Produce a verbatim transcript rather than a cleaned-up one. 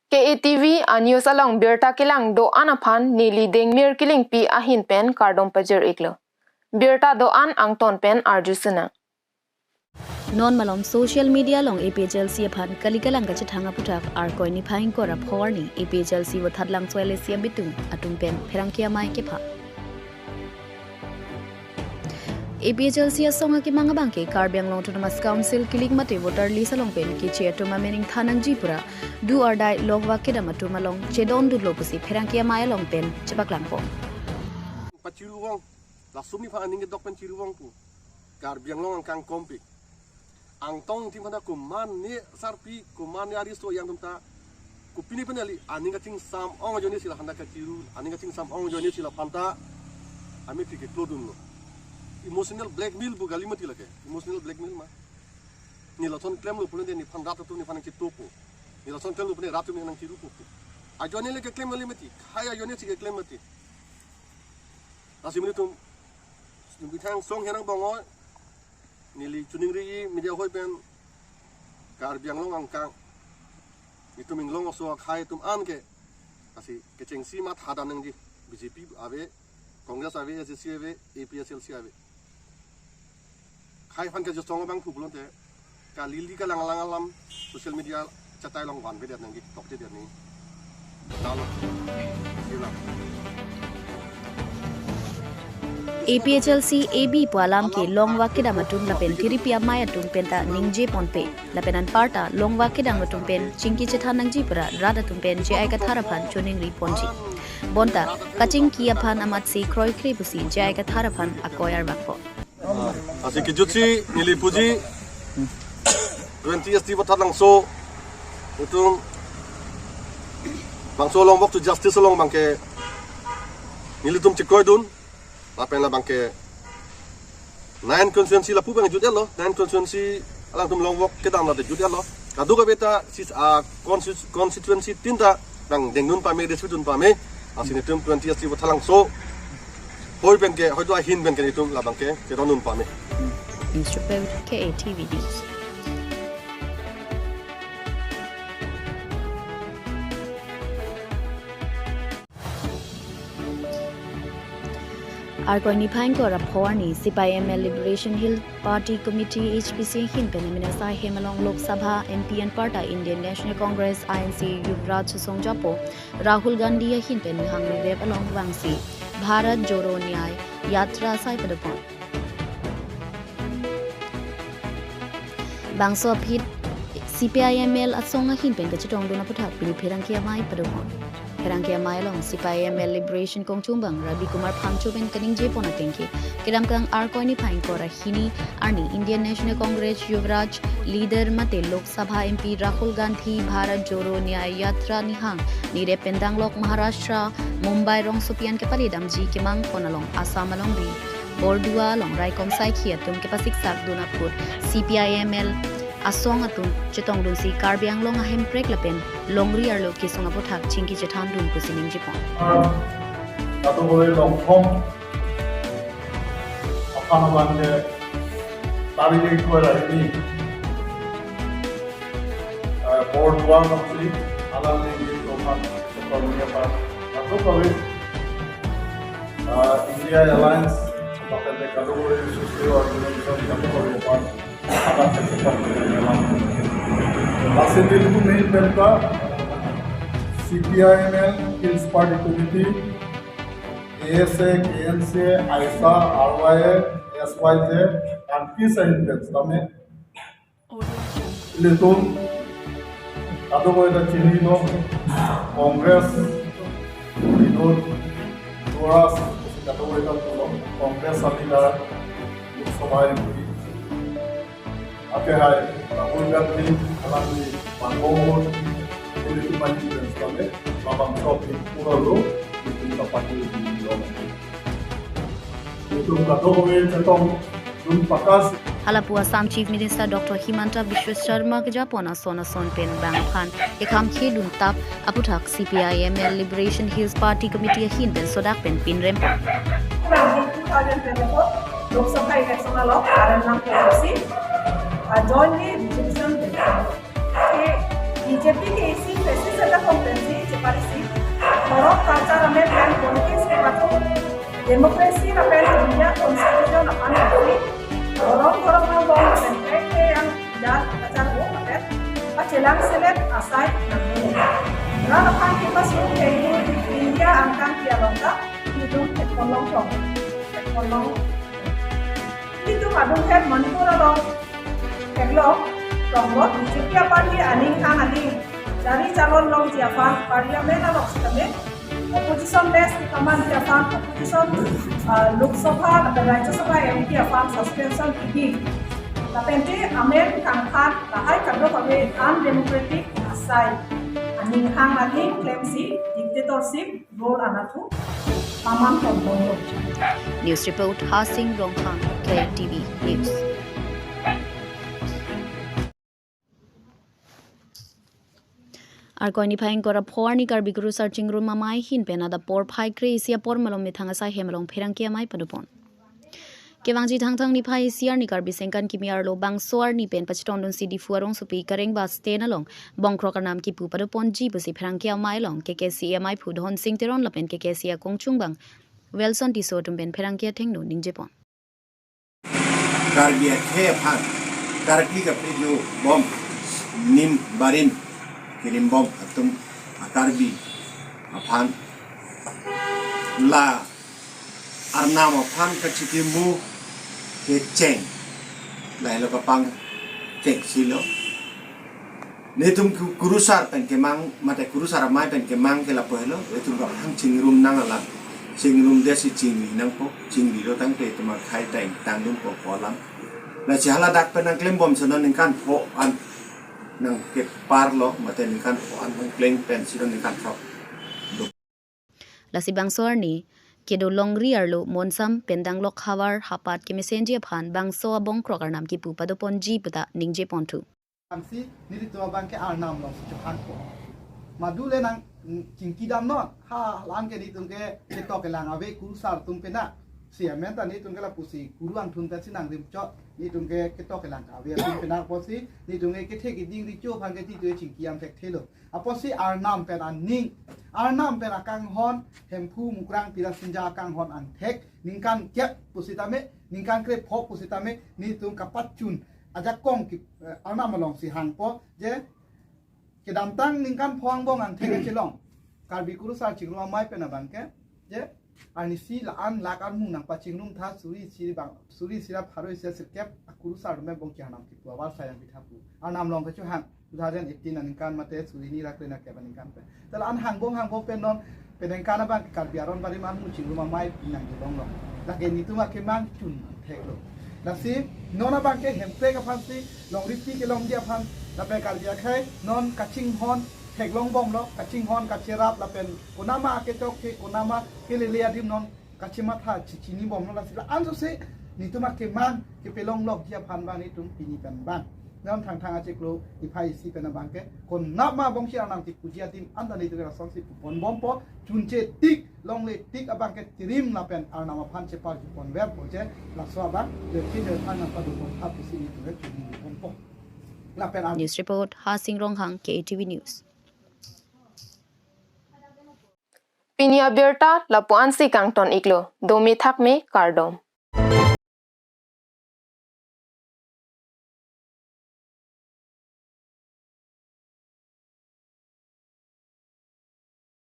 K A T V a-news along birta kelang do-an aphan neli Dengmir Killingpi ahin pen kardom pajir-iklo. Birta do-an angton pen arju sinang. Non malom social media along A P H L C aphan kali kalang kachethang aputhak Arkoi niphai ingkoi ra pho arni A P H L C Vothatlangso L A C abitung atum pen pherangke amei kepha. A P H L C asong akemang abangke Karbi Anglong Autonomous Council kilik mate voter list along pen keche atum amen ingthan nangji pura do or die longvak kedam atum along chedondunlo pusi pherangke amei along pen chepaklangpo. Pachiru vong, laso atum aphan aning kedok pen chiru vong pu. Karbi Anglong angkang kompik. Angtong tim handa komatne sarpi, komatne ariso yang tum ta. Kopine pen kali aning kachingsam ong ajoine si la handa kachiru, aning kachingsam ong ajoine si la phanta. Amek keklodunlo. Emotional blackmail pu kali mati lake. Emotional blackmail ma. Neli lason klemlo pulote nephan rat atum nephan nangchetopo. Neli lason klemlo pulote rat atum nangchirupo. Ajoine le keklem kali mati. Khei ajoine si keklem mati. Lasi nelitum, nelitum bithang song henang bong-oi. Neli choningri media hoi pen Karbi Anglong angkang. Itum inglong aso akhei atum an ke. Lasi kechengsi matha dam nangji. B J P ave, Congress ave, A C C ave, A P H L C ave. Khei aphan kejosong abang pu pulote. Kali li kalang alang alam social media chatai along vanvedet nangji, toktedet nangji. Dalo. Sila. A P H L C A B pu alam ke longvak kedam atum lapen tiripi amei atum penta ningje ponpe. Lapen anparta longvak kedam atum pen chingki chethan nangji pura rat atum pen J I Kathar aphan choningri ponji. Bonta kachingki aphan amatsi kroikre pusi J I Kathar aphan akoi arvakpo. Lasi kejutsi neli puji twenty S T Vothatlangso atum bangso longvok to justice along abangke nelitum chekroidun lapen labangke nine constituency lapu abang jutlo, nine constituency alangtum longvok kedam lade jutlo. Kadokave ta sis a constitu-, constituency tin ta nangdengdun pame, dispute dun pame. Lasi nelitum twenty S T Vothatlangso hoi pen ke, hoito ahin pen ke nelitum labangke chedondun pame. News report, K A T V News. Arkoi niphai ingkoi ra pho arni C P I M L Liberation Hill Party Committee, H P C ahin pen M N S I hem along Lok Sabha M P anparta Indian National Congress, I N C, Yuvraj Song Japo, Rahul Gandhi ahin pen Nihang Rudep along vangsi Bharat Jodo Nyay Yatra asai padopon. Bangso aphi C P I M L asong ahin pen kachetongdun aputhak pini pherangke amei padopon. Pherangke amei along C P I M L Liberation Kongchumbang Rabi Kumar Phangcho pen kaningjepon atengke, kedamtang Arkoi niphai ingkoi ra hini arni Indian National Congress Yuvraj leader mate Lok Sabha M P Rahul Gandhi Bharat Jodo Nyay Yatra Nihang Nirep pen danglok Maharashtra Mumbai rongsopi an kepaledamji kemang pon along Assam alongri Bordua along raikom saikhi atum kepasiksakdun apot C P I M L asong atum chetongdunsi Karbi Anglong ahemprek lapen longri arlo kesung aputhak chingki chethandun pusi ningjepon. Kadokave longthom aphan abangke tarik ingkoi ra hini, eh, Bordua alongsi alangli program program aphan kadokave, eh, India Alliance lapen kadokave social organization kadokave aphan Lasi nelitum ahin pen ta C P I M L Hills Party Committee, A S A, K N C A, AISA, R Y A, S Y J, and Peace ahin pen tame ilitum kadokave ta chinilo, Congress, Vinod Duara, kadokave ta pulo, Congress a leader, Lok Sabha M P. Ake hai, Rahul Gandhi, alangli panggung, ilitum ahin pen tame, labangso aphi pura lo, ilitum ta party lo. Ilitum kadokave chetongdun pakas. Hala pu Assam Chief Minister Doctor Himanta Biswa Sarma kejapon ason ason pen bang aphan ekham khedun tap aputhak C P I M L Liberation Hills Party Committee ahin pen sodak pen pinrem. Two thousand twenty-four Lok Sabha election along R N lang P F C, uh, jointly resolution pen. Ke B J P ke isi fascist attack Kachar amendment politics ke batu democracy lapen India Constitution aphan batu gorom gorom angbong lapen kaike yang dak kachar bo lapen kachelang selet asai nangmung. Ran aphan kipasu ke India angkang ke along ta nelitum theklong thong, theklong. Nelitum adung het Manipur along theklong thong lo, B J P aphan ke aning hang aning jari chalon longji aphan Parliament along sitame opposition list kamanji aphan opposition, ah, Lok Sabha lapen Rajya Sabha M P aphan suspension kidi. Lapen te amen kangphan lahai kadokave undemocratic asai aning hang aning klemsi dictatorship rule anatthu paman tombong lo. News report, Hasing Ronghang, K T V News. Arkoi niphai ingkoi ra pho arni Karbi Kurusar Chingrum Amei ahin pen adap porphai kre-isi apor malom methang asai hem along pherangke amei padopon. Kevangji Thangthang niphai isi arni Karbi Sengkan kimi arlo bangso arni pen pachetongdunsi Diphu arongsopi Kareng bus stand along bongkrok arnam kipu padoponji pusi pherangke amei along K K C A ameiphu Dhonsing Teron lapen K K C A akongchungbang Wilson Tisso atum pen pherangke athengno ningjepon. Karbi akhei aphan, Karbi kaprek jo bom, nim barim, kirimbom atum, a Karbi aphan, la arnam aphan kachitimu kecheng, lahelo kapangcheng silo. Netum ku-, kurusar pen kemang, mate kurusar amei pen kemang ke lapu helo, itum kaprek chingrum nang alam. Chingrum desi chingri nangpo, chingri lo tangte itum akhei ta ingtangdunpo ko alam. Lasi haladak pen nangklembomsi non ningkan pho an nangkepar lo, mate ningkan pho an nangklem pensi non ningkan pho. Lasi bangso arni kedo longri arlo Monsam pen Danglok havar hapat kemesenji aphan bangso abongkrok arnam kipu padoponji puta ningjeponthu. Ansi nelitum abang ke arnam alongsi chohangpo. Madule nang, mm, chingkidamnon, ha, la-an ke nelitum ke ketok kelang ave kurusar atum pen na. Si amen ta nelitum ke lapusi kuru angthun pensi nangrim chot, nelitum ke ketok kelang ave atum pen na apotsi nelitum ke kethe keding recho aphan ke nelitum chingkidam thekthelo. Apotsi arnam pen aning, arnam pen akanghon, Hemphu Mukrang Pirasinja akanghon angthek ningkan kep pusitame, ningkan krepho pusitame nelitum kapachun ajakong ke, eh, arnam alongsi hangpo je kedamtang ningkan pho angbong angthek kachelong Karbi Kurusar Chingrum Amei pen abang ke je arnisi la-an lak armu nangpachingrum tha suri siri bang, suri sira pharo isi sirkep akurusar atum pen bongchi arnam kipu avarsai nangpitha pu. Arnam along kachohang two thousand eighteen aningkan mate suri ni ra kre ra kep aningkan pen. Te la-an hangbong hangbong pen non peningkan abang ke Karbi aron barim armu Chingrum Amei nangjelong long. Lake nelitum akemang chun theklo. Lasi non abang ke Hemprek aphansi longripi kelongji aphan lapen Karbi akhei non kachinghon theklongbomlo, kachinghon kacherap lapen konama akechok ke konama kelele adim non kachematha chechinibomlo, lasi la-an sose nelitum akemang kepelonglokji aphan abang nelitum pini pen abang non Thangthang achiklo niphai isi pen abang ke konama bongsi arnam kipuji adim anta nelitum ke lasonsi puponbompo, chunche tik longle tik abang ke tirim lapen arnam aphan cheparjuponverpo je laso abang je ki je thang nangpadopontha pusi nelitum ke chunibompo. Lapen ar- News report, Hasing Ronghang, K T V News. Pini abirta lapu-ansi kangton iklo, dome thakme kardom.